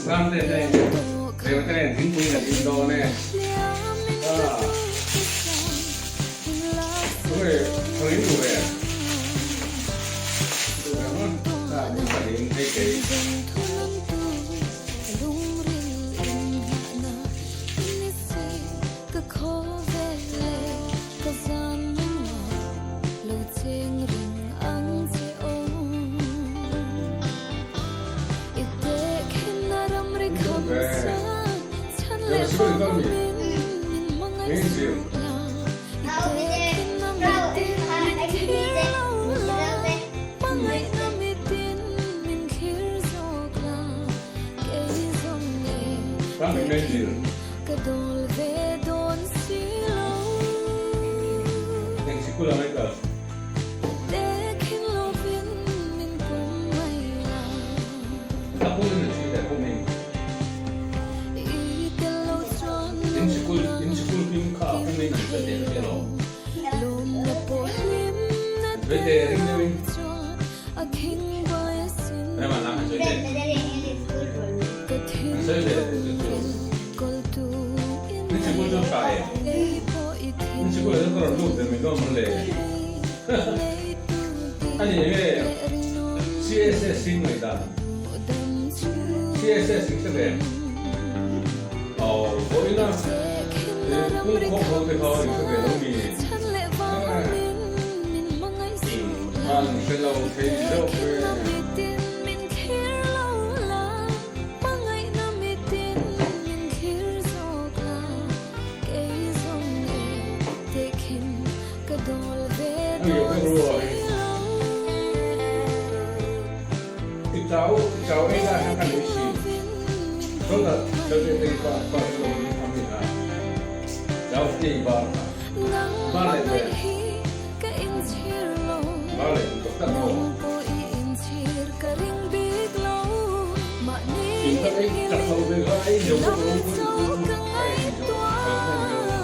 Sunday te reu te nen thingpui kan in dawn e. Ah. Tunge thang in duh ve. Duh ve maw? Ah, in pahnih in hei kei. Eng sikul ang i kal? A pum in a chhui leh pum in. In sikul in sikul hming kha a pum in an sawi teh sia lo. An sawi teh ring deuh in. Rema nang an sawi teh. An sawi ve chu chu. In sikul chu tha e. In sikul ah chuan ka rawn lut ve mai dawn mawn le. A ni nge CSS in ngaihdan CSS in hre ve aw vawiina pung khawm ho te kha in hre ve lo mi an hre lo thei zawk ve. I chau i chau ei lai kha ka nei si so that chau te te pa pa chu lo ni tham ni kha chau te i bar kha bar leh ve bar leh duh tak tak maw in tak ei chak lo ve kha ei zo bawk lo ka ei zo ka ei zo.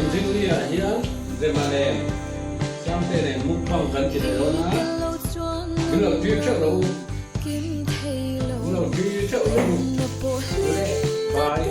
Inrinni-ah hian Rema nen Sangte nen mukbang kan ti leh dawn a, min lo tir theuh lo u, min lo tir theuh lo u, le bye.